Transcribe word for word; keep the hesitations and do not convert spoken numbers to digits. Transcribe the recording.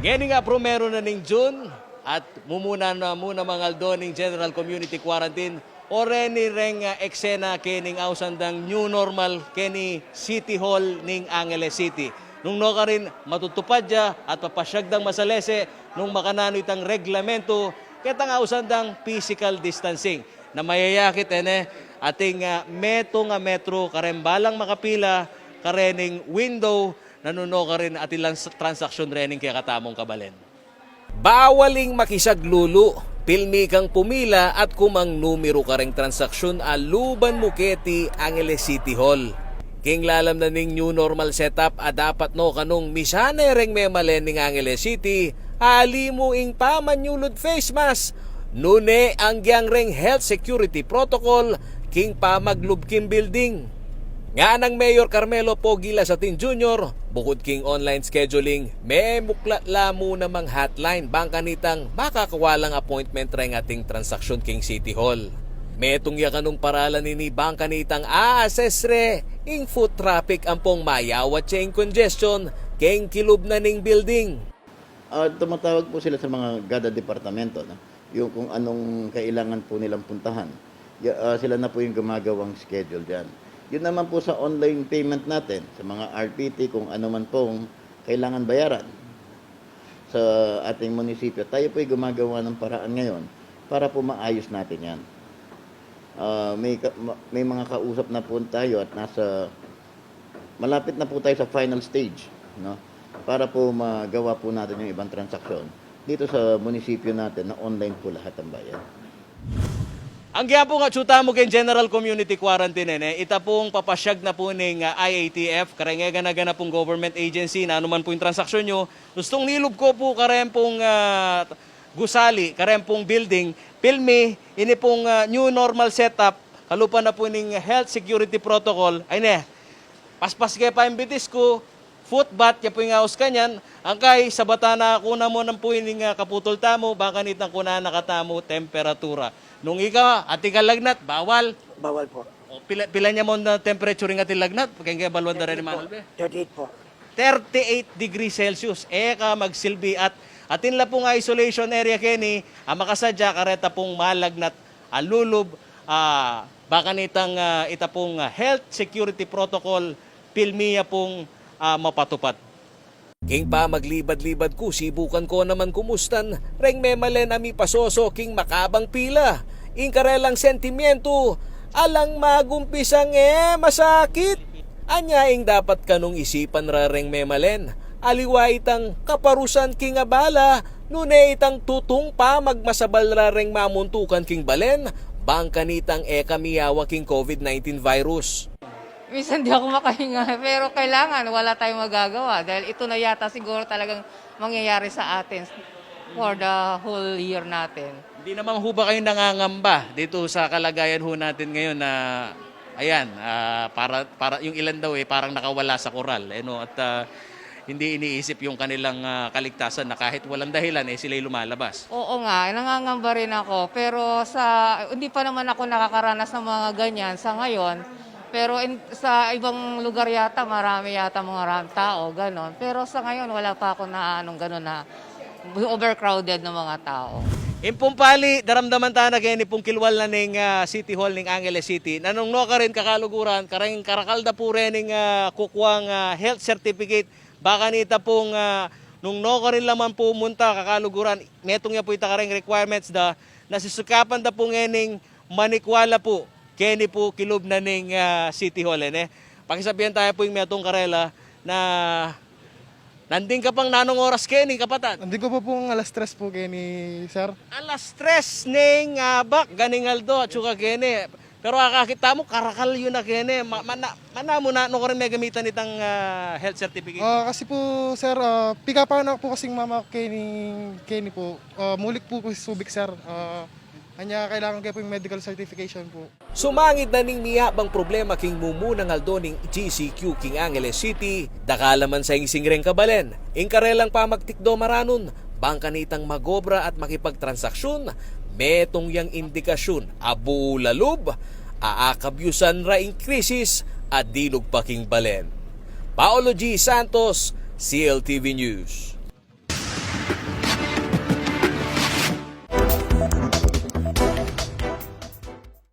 Keni nga primero na ning June, at mumuna na mu namang aldo ning general community quarantine, o reni reng, ah, eksena kening ausan dang new normal keni City Hall ning Angeles City. Nung nukarin matutupad ya at papasyag dang masalese nung makananu itang reglamento, ketang ausan dang physical distancing na mayayakit, e ne, ating, ah, metung a metro kareng balang makapila karening window, nanu nukarin atin lang s-, transaksyon rening kekatamung kabalen. Bawal ing makisaglulu, pilmi kang pumila at kumang numeru kareng transaksyon a luban mu keti Angeles City Hall. King lalam na ning new normal setup a dapat no kanung misane reng memalen ning Angeles City, ali mu ing pamanyulud face mask, nune anggyang reng health security protocol king pamaglub king building. Nganang Mayor Carmelo Pogi Lasatin Junior, bukud king online scheduling, memuklat la mu namang hotline bang kanitang makakawa lang appointment reng ating transaksyon king City Hall. Metung ya kanung paralan ini bang kanitang a-assess re ing foot traffic ampong mayawat ya ing congestion keng kilub na ning building. Ah, tumatawag po sila sa mga kada departamento, no? Yung kung anong kailangan po nilang puntahan. Ya, ah, sila na po yung gumagawang schedule diyan. Yun naman po sa online payment natin, sa mga R P T, kung ano man pong kailangan bayaran sa ating munisipyo, tayo po'y gumagawa ng paraan ngayon para po maayos natin yan. Ah, may ka-, ma-, may mga kausap na po tayo at nasa, malapit na po tayo sa final stage, no? Para po magawa po natin yung ibang transaksyon dito sa munisipyo natin na online po lahat ang bayad. Anggian pu nga atsu tamu keng general community quarantine, e ne, ita pung papasyag na pu ning, ah, I A T F, kareng e gana-gana pung government agency, nanu man pu ing transaksyon yu, gustung nilub ku pu kareng pung, ah, gusali, kareng pung building, pilmi, ini pung, ah, new normal setup, kalupa na pu ning health security protocol, ay ne, paspas ke pa ing bitis ku, foot bath, ya pu ing aus kanyan, angkay sabatan na ku na mu nang pu ining, ah, kaputul tamu, bang kanitang kunan na katamu temperatura. Nung ika, atin kang lagnat, bawal. Bawal po. O, pila, pila nya mu na temperature ing atin lagnat? Keng kebaluan da reni manalbe. Thirty-eight po. Thirty-eight degrees Celsius. E ka magsilbi at atin la pung isolation area keni, a makasadya kareta pung malagnat a lulub, a, bang kanitang, a, ita pung, a, health security protocol, pilmi ya pung, a, mapatupad. King pamaglibad-libad ku, sibukan ku naman kumustan reng memalen a mipasoso king makabang pila. Ing karelang sentimientu, alang magumpisang e masakit. Anya ing dapat kanung isipan ra reng memalen, aliwa itang kaparusan king abala, nune itang tutung pamagmasabal ra reng mamuntukan king balen, bang kanitang e ka miyawa king COVID nineteen virus. Minsan di ako makahinga, pero kailangan, wala tayong magagawa dahil ito na yata siguro talagang mangyayari sa atin for the whole year natin. Hindi naman ho ba kayo nangangamba dito sa kalagayan ho natin ngayon na, ayan, ah, para, para, yung ilan daw, eh, parang nakawala sa koral, eh, no? At, ah, hindi iniisip yung kanilang, ah, kaligtasan na kahit walang dahilan, eh, sila'y lumalabas. Oo nga, nangangamba rin ako. Pero sa, hindi pa naman ako nakakaranas ng mga ganyan sa ngayon. Pero in, sa ibang lugar yata, marami yata mga ram-, tao, ganon. Pero sa ngayon, wala pa ako na anong ganon na overcrowded ng mga tao. Ing pung pali, daramdaman ta na keni pung kilwal na ning, ah, City Hall ning Angeles City. Nanung nukarin kakaluguran, kareng karakal da pu rening, ah, kukuang, ah, health certificate. Bang kanita pung, ah, nung nukarin la man pu munta kakaluguran, metung ya pu ita kareng requirements da, na sisikapan da pu ngening manikwa la pu keni pu kilub na ning, ah, City Hall, e ne. Pakisabian taya pu ing metung karela na nanding ka pang nanung oras keni, kapatad? Nanding ku pa pung alas tres pu keni, sir. Alas tres ning abak, ganing aldo, atsu ka keni. Pero akakit tamu, karakal yu na keni. Ma-, mana-, mana mu na, nukarin megamitan itang, ah, health certificate? Ah, kasi po, sir, ah, pikapan na po kasing mama ko keni, keni po. Ah, mulik po po si Subic, sir. Ah, anya kailangan ke pu ing medical certification po. Sumangid na ning miyabang problema king mumunang aldo ning G C Q king Angeles City, dakal la man sa ing singreng kabalen ing karelang pamagtikdo maranun, bang kanitang magobra at makipagtransaksyon, metung yang indikasyun a bulalub, aakabyusan ra ing krisis a dinug pa king balen. Paolo G Santos, C L T V News.